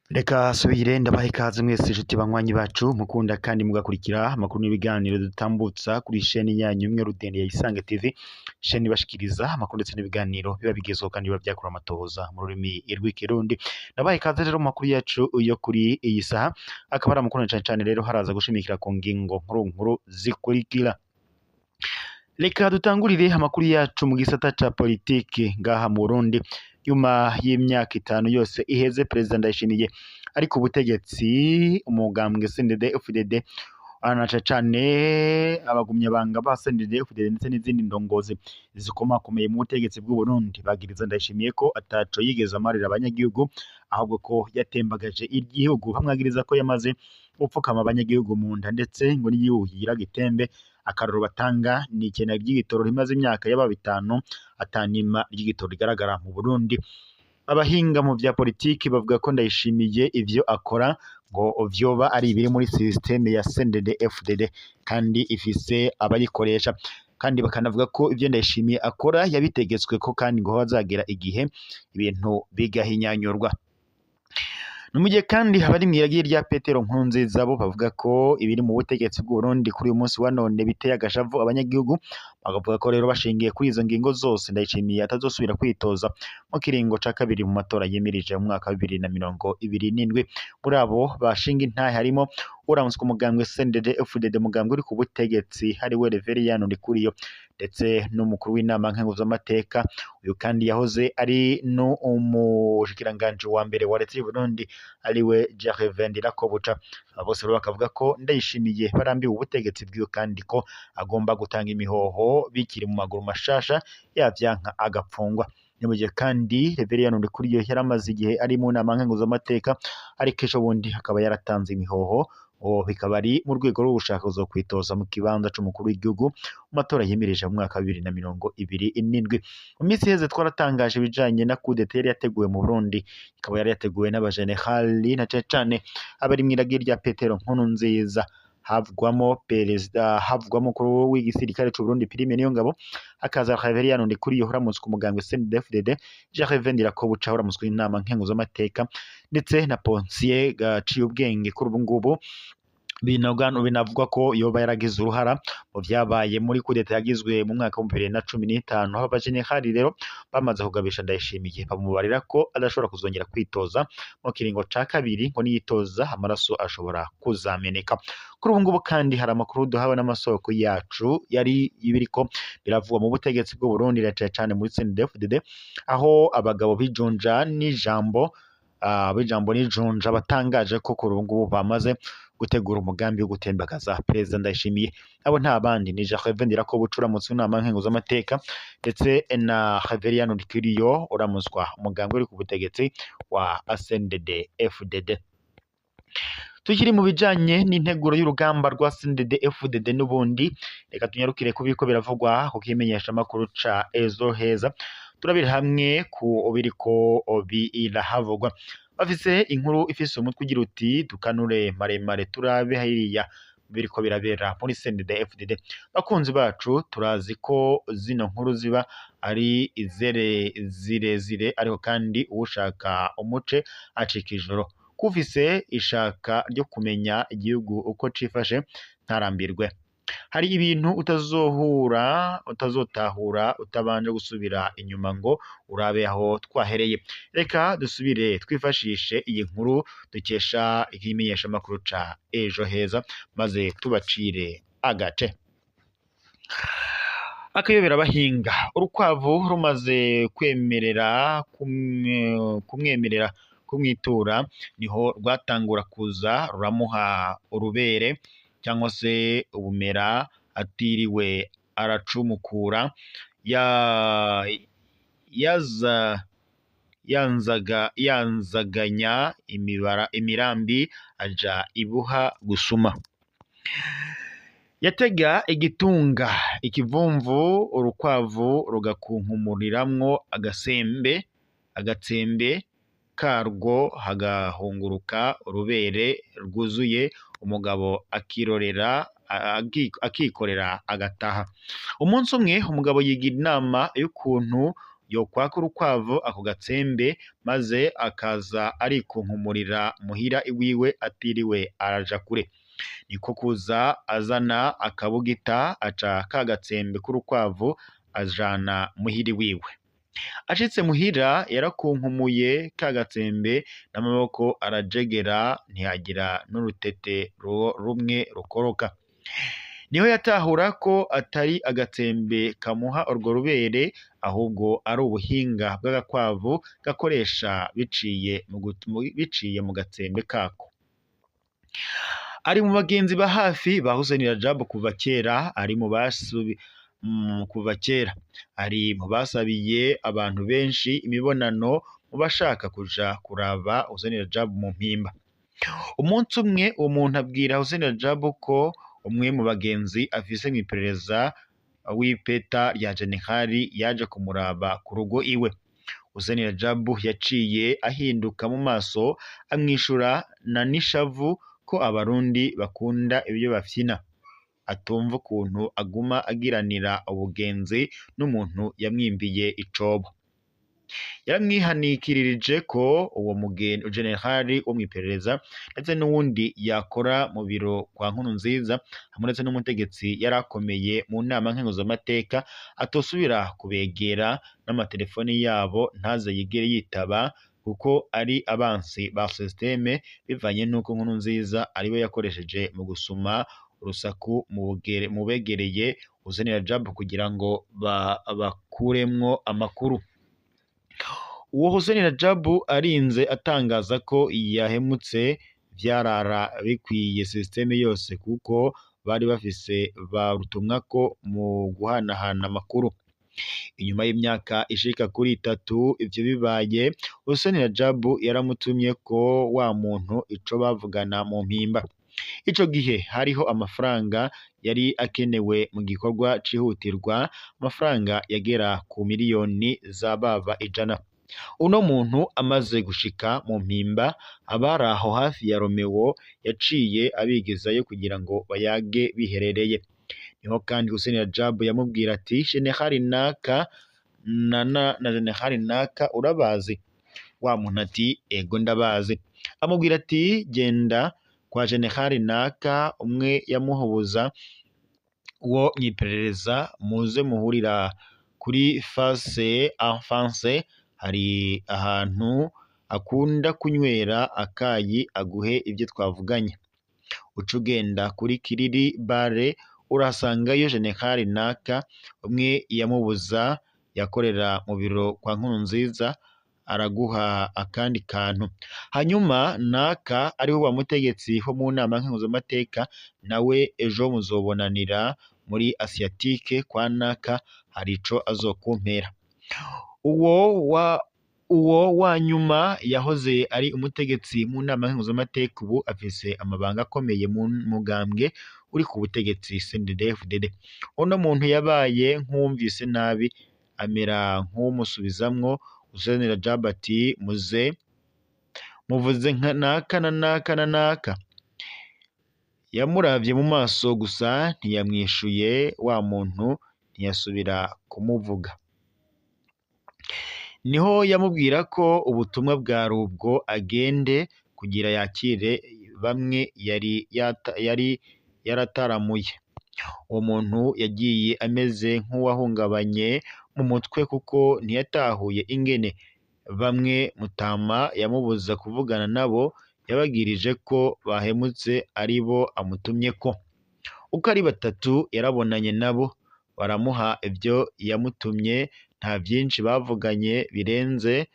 Reka subire ndabaha ikaze mwese inshuti banywanyi bacu mukunda kandi mugakurikira amakuru n'ibiganiro dutambutsa kuri sheni yanyu imwe rudende ya Isange TV, sheni bashikiriza amakuru ndetse n'ibiganiro biba bigezweho kandi biba byakura amatohoza mu rurimi rw'ikirundi. Ndabaha ikaze rero mu makuru yacu yo kuri iyi saha, akaba ari amakuru na cane cane rero haraza gushimikira ku ngingo nkuru nkuru zikurikira. Reka dutangurire amakuru yacu mu gisata ca politiki ngaha mu Burundi. Nyuma y'imyaka 5 yose iheze Perezida Ndayishimiye ariko ubutegetsi, umugambwe CNDD FDD anaca cane abagumyabanga ba CNDD FDD ndetse n'izindi ndongozi zikomakomeye mu butegetsi bw'u Burundi bagiriza Ndayishimiye ko ataco yigeze amarira abanyagihugu, ahubwo ko yatembagaje igihugu. Bamwagiriza ko yamaze gupfukama abanyagihugu mu nda ndetse ngo n'igihugu kigira gitembe. Akarorero batanga ni ikena ry'igitoro rimaze imyaka yaba 5 atanima ry'igitoro rigaragara mu Burundi. Abahinga mu vya politiki bavuga ko Ndayishimiye ivyo akora ngo vyoba ari ibiri muri systeme ya CNDD FDD kandi ifise abayikoresha, kandi bakanavuga ko ivyo Ndayishimiye akora yabitegetswe ko kandi ngo hazagera igihe ibintu bigahinyanyurwa. Numugihe kandi habari mw'iragi rya Petero Nkurunziza bo bavuga ko ibiri mu butegetsi bw'u Burundi kuri uyu munsi wa none biteye agashavu abanyagihugu, bakavuga ko rero bashingiye kuri izo ngingo zose Ndayishimiye atazosubira kwitoza mu kiringo ca kabiri mu matora yimirije mu mwaka wa 2027. Muri abo bashinga intahe harimo uramutswe umugambwe CNDD FDD, umugambwe uri ku butegetsi hariwe Reveriyano Ndikuriyo ndetse n'umukuru w'inama nkenguzamateka. Uyu kandi yahoze ari n'umushikiranganji wa mbere wa leta y'u Burundi ariwe Gervais Ndirakobuca. Abo bose rero bakavuga ko Ndayishimiye barambiwe ubutegetsi bwiwe kandi ko agomba gutanga imihoho bikiri mu maguru mashasha, yavyanka agapfungwa. Ni mu gihe kandi Reveriyano Ndikuriyo yari amaze igihe ari mu nama nkenguzamateka, ariko ejo bundi akaba yaratanze imihoho, uwo bikaba ari mu rwego rwo gushaka kuzokwitoza mu kibanza c'umukuru w'igihugu mu matora yimirije mu mwaka wa 2027. Mu minsi iheze twaratangaje ibijanye na coup d'etat yari yateguwe mu Burundi, ikaba yari yateguwe n'abajenerali na cane cane abari mw'iragi rya Petero Nkurunziza. Havugwamo perezida, havugwamo umukuru w'igisirikare c'u Burundi Prime Niyongabo, hakaza Reveriyano Ndikuriyo uramutswe umugambwe CNDD-FDD, Gervais Ndirakobuca uramutswe inama nkenguzamateka, ndetse na Ponsier Gaciyubwenge kuri ubu ngubu binavugwa ko yoba yaragize uruhara mu vyabaye muri coup d'etat yagizwe mu mwaka wa 2015. Aho abajenerali rero bamaze kugabisha Ndayishimiye bamubarira ko adashobora kuzongera kwitoza mu kiringo ca kabiri, ngo niyitoza amaraso ashobora kuzameneka. Kuri ubu ngubu kandi hari amakuru duhawe n'amasoko yacu yari ibiriko biravugwa mu butegetsi bw'u Burundi na cane cane muri CNDD-FDD, aho abagabo bijunja n'ijambo bijambo n'ijunja batangaje ko kuri ubu ngubu bamaze gutegura umugambi wo gutembagaza Perezida Ndayishimiye. Abo nta bandi ni Gervais Ndirakobuca uramutswe inama nkenguzamateka ndetse na Reveriyano Ndikuriyo uramutswa umugambi uri ku butegetsi wa CNDD FDD. Tukiri mu bijanye n'integuro y'urugamba rwa CNDD FDD n'ubundi, reka tunyarukire ku biriko biravugwa ku kimenyesha makuru ca Ejo Heza, turabira hamwe ku biriko birahavugwa. Bafise inkuru ifise umutwe ugira uti dukanure maremare turabe hariya biriko birabera muri CNDD FDD. Bakunzi bacu turazi ko zino nkuru ziba ari izere zirezire, ariko kandi uwushaka umuce acika ijoro. Kufise ishaka ryo kumenya igihugu uko cifashe ntarambirwe. Hari ibintu utazohura utazotahura utabanje gusubira inyuma ngo urabe aho twahereye. Reka dusubire twifashishe iyi nkuru dukesha ikimenyeshamakuru ca Ejo Heza maze tubacire agace. Akayobera abahinga, urukwavu rumaze kwemerera kumwemerera kumwitura, niho rwatangura kuza ruramuha urubere cyangwa se ubumera atiriwe aracumukura, yanzaganya imirambi aja ibuha gusuma. Yatega igitunga ikivumvu, urukwavu rugakunkumuriramwo agatsembe karwo, hagahunguruka urubere rwuzuye, umugabo akirorera akikorera agataha. Umunsi umwe umugabo yigira inama y'ukuntu yokwaka urukwavu ako gatsembe, maze akaza arikunkumurira muhira iwiwe atiriwe araja kure. Niko kuza azana akabugita, aca ka gatsembe k'urukwavu ajana muhira iwiwe. Ashitse muhira yarakunkumuye ka gatsembe n'amaboko arajegera, ntihagira n'urutete rumwe rukoroka. Niho yatahura ko atari agatsembe kamuha urwo rubere, ahubwo ari ubuhinga bw'agakwavu gakoresha biciye mu gatsembe kako. Ari mu bagenzi ba hafi ba Hussein Rajab kuva kera, ari mu kuva kera ari mu basabiye abantu benshi imibonano mu bashaka kuja kuraba Hussein Rajab mu mpimba. Umunsi umwe uwo muntu abwira Hussein Rajab ko umwe mu bagenzi afise mw'iperereza w'ipeta rya jenerali yaje kumuraba ku rugo iwe. Hussein Rajab yaciye ahinduka mu maso, amwishura na nishavu ko abarundi bakunda ibyo bafyina, atumva ukuntu aguma agiranira ubugenzi n'umuntu yamwimbiye icobo. Yaramwihanikirije ko uwo generali wo mw'iperereza ndetse n'uwundi yakora mu biro kwa Nkurunziza, hamwe ndetse n'umutegetsi yarakomeye mu nama nkenguzamateka, atosubira kubegera n'amatelefoni yabo ntaze yigere yitaba, kuko ari abansi ba systeme, bivanye n'uko Nkurunziza ariwe yakoresheje mu gusuma urusaku mu begereye Hussein Rajab kugira ngo bakuremwo amakuru. Uwo Hussein Rajab arinze atangaza ko yahemutse, vyarara bikwiye systeme yose, kuko bari bafise ba rutumwako mu guhanahana amakuru. Inyuma y'imyaka ishika kuri 3 ivyo bibaye, Hussein Rajab yaramutumye ko wa muntu ico bavugana mu mpimba. Ico gihe hariho amafaranga yari akenewe mu gikorwa cihutirwa, amafaranga yagera ku miliyoni za baba 100. Uno muntu amaze gushika mu mpimba, abari aho hafi ya Romeo yaciye abigezayo kugira ngo bayage biherereye. Niho kandi Hussein Rajab yamubwira ati Generali naka na Generali naka urabazi? Wa muntu ati ego ndabazi. Amubwira ati genda kwa Generali naka, umwe yamuhubuza wo mwiperereza, muze muhurira kuri face en face, hari ahantu akunda kunywera akayi, aguhe ibyo twavuganye. Uca ugenda kuri Kiriri bare urasangayo Generali naka, umwe yamubuza yakorera mu biro kwa Nkurunziza, araguha akandi kantu. Hanyuma naka ariho wa mutegetsi wo mu nama nkenguzamateka, nawe ejo muzobonanira muri Asiatique kwa naka, hari ico azokumpera. Uwo wa nyuma yahoze ari umutegetsi mu nama nkenguzamateka, ubu afise amabanga akomeye mu mugambwe uri ku butegetsi CNDD-FDD. Uno muntu yabaye nk'uwumvise nabi, amera nk'umusubizamwo. Hussein Rajab ati muze muvuze nka naka na naka na naka. Yamuravye mu maso gusa ntiyamwishuye, wa muntu ntiyasubira kumuvuga. Niho yamubwira ko ubutumwa bwari ubwo agende kugira yakire bamwe yari yarataramuye. Uwo muntu yagiye ameze nk'uwahungabanye mu mutwe, kuko ntiyatahuye ingene bamwe Mutama yamubuza kuvugana nabo, yabagirije ko bahemutse ari bo amutumyeko. Uko ari batatu yarabonanye nabo, baramuha ibyo yamutumye, nta byinshi bavuganye birenze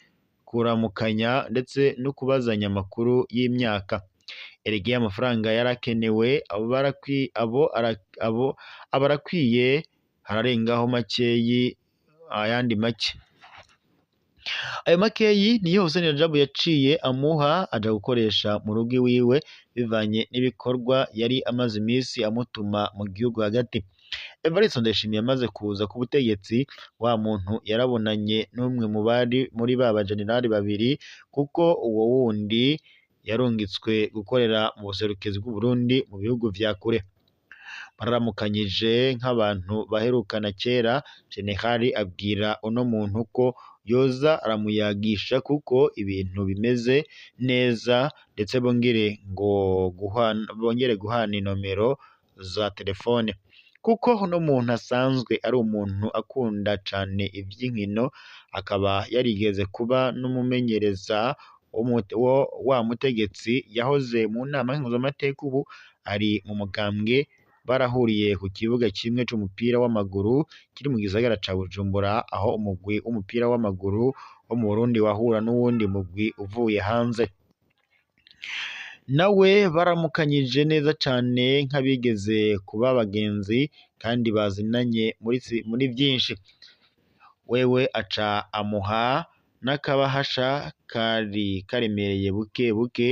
kuramukanya ndetse no kubazanya amakuru y'imyaka. Erega amafaranga yarakenewe, abo abarakwiye, hararengaho makeyi ayandi make. Ayo makeyi niyo Hussein Rajab yaciye amuha aja gukoresha mu rugo iwiwe, bivanye n'ibikorwa yari amaze iminsi amutuma mu gihugu hagati. Evariste Ndayishimiye amaze kuza ku butegetsi, wa muntu yarabonanye n'umwe mu bari muri ba bajenerali babiri, kuko uwo wundi yarungitswe gukorera mu buserukizi bw'u Burundi mu bihugu vya kure. Bararamukanyije nk'abantu baherukana kera. General abwira uno muntu ko yoza aramuyagisha kuko ibintu bimeze neza, ndetse bongere guhana inomero za telefone, kuko uno muntu asanzwe ari umuntu akunda cane ivy'inkino, akaba yarigeze kuba n'umumenyereza wa mutegetsi yahoze mu nama nkenguzamateka, ubu ari mu mugambwe. Barahuriye ku kibuga kimwe c'umupira w'amaguru kiri mu gisagara ca Bujumbura, aho umugwi w'umupira w'amaguru wo mu Burundi wahura n'uwundi mugwi uvuye hanze. Nawe baramukanyije neza cane nk'abigeze kuba abagenzi kandi bazinanye muri vyinshi. Wewe aca amuha n'akabahasha kari karemereye buke buke,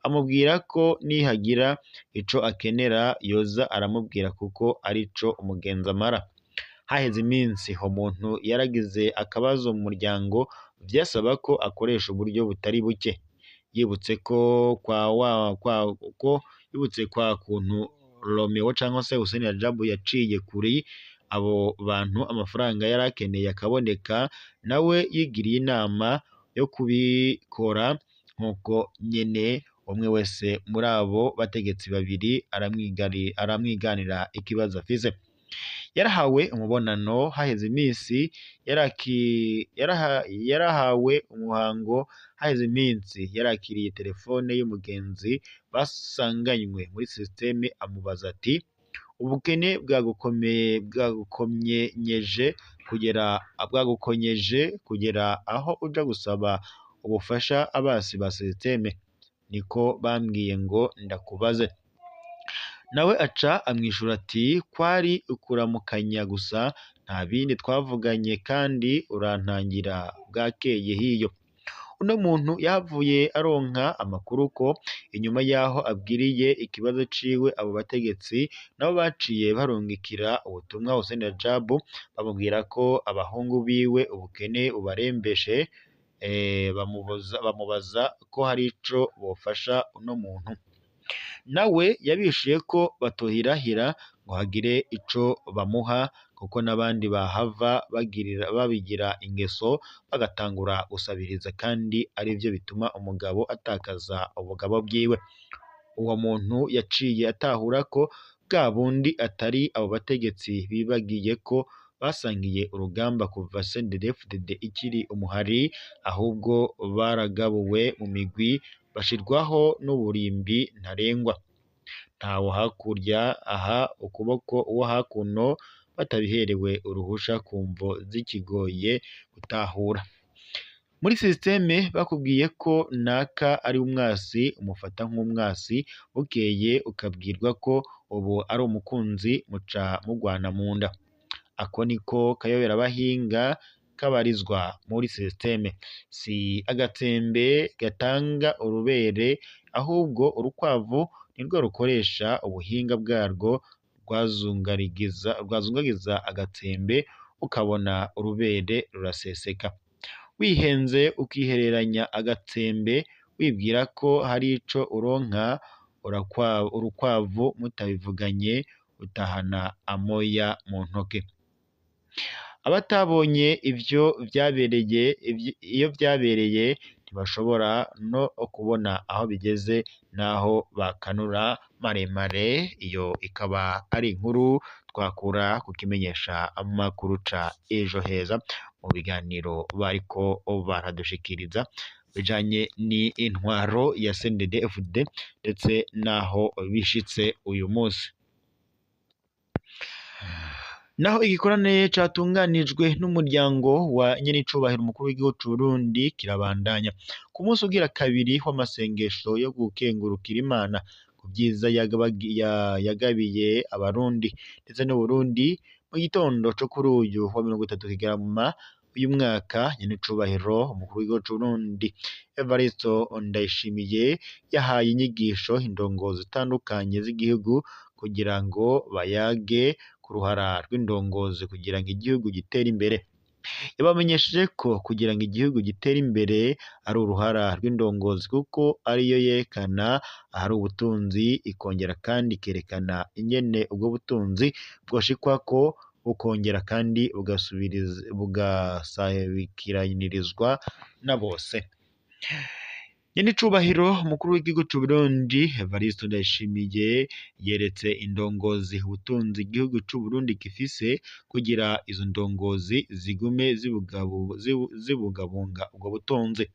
amubwira ko nihagira ico akenera yoza aramubwira kuko arico umugenzi amara. Haheze iminsi uwo muntu yaragize akabazo mu muryango, vyasaba ko akoresha uburyo butari buke. Yibutse ko yibutse kwa kuntu Romeo canke se Hussein Rajabu yaciye kuri abo bantu amafaranga yari akeneye akaboneka, nawe yigiriye inama yo kubikora nkuko nyene. Umwe wese muri abo bategetsi babiri aramwiganira ikibazo afise. Yarahawe umubonano haheze iminsi, yarahawe umuhango haheze iminsi, yarakiriye telefone y'umugenzi basanganywe muri systeme, amubaza ati: ubukene bwagukonyeje kugera aho uja gusaba ubufasha abasi ba systeme? Niko bambwiye ngo ndakubaze. Nawe aca amwishura ati: kwari ukuramukanya gusa, nta bindi twavuganye kandi urantangira bwakeye hiyo. Uno muntu yahavuye aronka amakuru ko inyuma yaho abwiriye ikibazo ciwe abo bategetsi nabo baciye barungikira ubutumwa Hussein Rajabu, bamubwira ko abahungu biwe ubukene bubarembeshe, bamubaza ko hari ico bofasha uno muntu. Nawe yabishuye ko batohirahira ngo hagire ico bamuha, kuko n'abandi bahava babigira ingeso bagatangura gusabiriza, kandi arivyo bituma umugabo atakaza ubugabo bwiwe. Uwo muntu yaciye atahura ko bwa bundi atari abo bategetsi bibagiye ko basangiye urugamba kuva CNDD-FDD ikiri umuhari, ahubwo baragabuwe mu migwi bashirwaho n'uburimbi ntarengwa. Ntawo hakurya aha ukuboko uwo hakuno batabiherewe uruhusha ku mvo z'ikigoye gutahura. Muri systeme bakubwiye ko naka ari umwasi, umufata nk'umwasi, bukeye ukabwirwa ko ubu ari umukunzi, muca mugwana mu nda. Ako niko kayoberabahinga kabarizwa muri systeme. Si agatsembe gatanga urubere, ahubwo urukwavu nirwo rukoresha ubuhinga bwarwo rwazungagiza agatsembe, ukabona urubere ruraseseka. Wihenze ukihereranya agatsembe wibwira ko hari ico uronka, urukwavu mutabivuganye utahana amoya mu ntoke. Abatabonye ivyo vyabereye, iyo vyabereye ntibashobora no kubona aho bigeze naho bakanura maremare. Iyo ikaba ari inkuru twakura ku kimenyesha amakuru ca Ejo Heza mu biganiro bariko baradushikiriza bijanye n'intwaro ya CNDD-FDD ndetse naho bishitse uyu munsi. Naho igikorane catunganijwe n'umuryango wa nyenicubahiro umukuru w'igihugu c'Uburundi kirabandanya. Ku munsi ugira kabiri w'amasengesho yo gukengurukira Imana ku vyiza yagabiye abarundi ndetse n'Uburundi, mu gitondo co kuri uyu wa 30 Kigarama uyu mwaka, nyenicubahiro umukuru w'igihugu c'Uburundi Evariste Ndayishimiye yahaye inyigisho indongozi zitandukanye z'igihugu kugira ngo bayage ku ruhara rw'indongozi kugira ngo igihugu gitere imbere. Yabamenyesheje ko kugira ngo igihugu gitere imbere ari uruhara rw'indongozi kuko ariyo yerekana ahari ubutunzi, ikongera kandi ikerekana ingene ubwo butunzi bwoshikwako, bukongera kandi bugasabikiranirizwa na bose. Nyenicubahiro umukuru w'igihugu c'Uburundi Evariste Ndayishimiye yeretse indongozi ubutunzi igihugu c'Uburundi gifise kugira izo ndongozi zigume zibungabunga ubwo butunzi.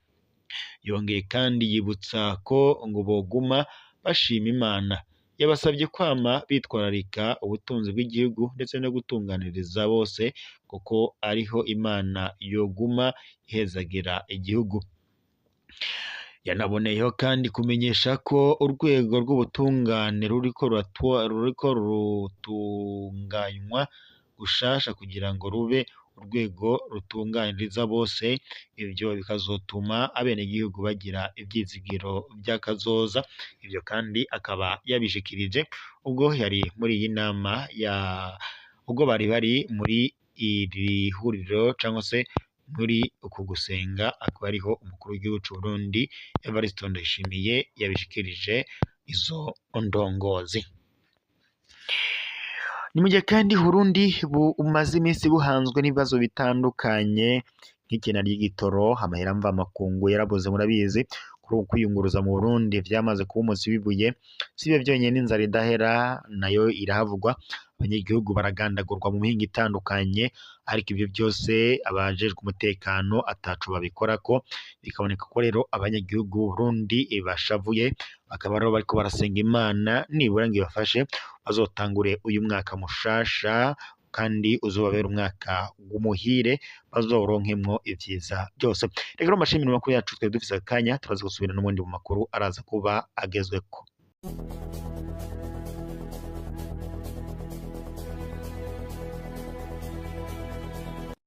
Yongeye kandi yibutsa ko ngo boguma bashima Imana. Yabasabye kwama bitwararika ubutunzi bw'igihugu ndetse no gutunganiriza bose kuko ariho Imana yoguma ihezagira igihugu. Yanaboneyeho kandi kumenyesha ko urwego rw'ubutungane ruriko rutunganywa gushasha kugira ngo rube urwego rutunganiriza bose, ivyo bikazotuma abenegihugu bagira ivyizigiro vy'akazoza. Ivyo kandi akaba yabishikirije ubwo yari muri iyi nama ya ubwo bari bari muri iri huriro cangwa se muri uku gusenga, akaba ariho umukuru w'igihugu c'Uburundi Evariste Ndayishimiye yabishikirije izo ndongozi. Ni mu gihe kandi Burundi bumaze iminsi buhanzwe n'ibibazo bitandukanye nk'ikena ry'igitoro, amahera mvamakungu yarabuze murabizi, kuri ubu kwiyunguruza mu Burundi vyamaze kuba umuzi w'ibuye. Sivyo vyonyene, inzara idahera nayo irahavugwa, abanyagihugu baragandagurwa mu mihingo itandukanye, ariko ivyo vyose abajejwe umutekano ataco babikorako, bikaboneka ko rero abanyagihugu b'Uburundi bashavuye, bakaba rero bariko barasenga Imana nibura ngo ibafashe bazotangure uyu mwaka mushasha kandi uzobabera umwaka w'umuhire, bazowuronkemwo ivyiza byose. Reka rero mbashimire amakuru yacu twari dufise akanya, turaza gusubira n'ubundi mu makuru araza kuba agezweko.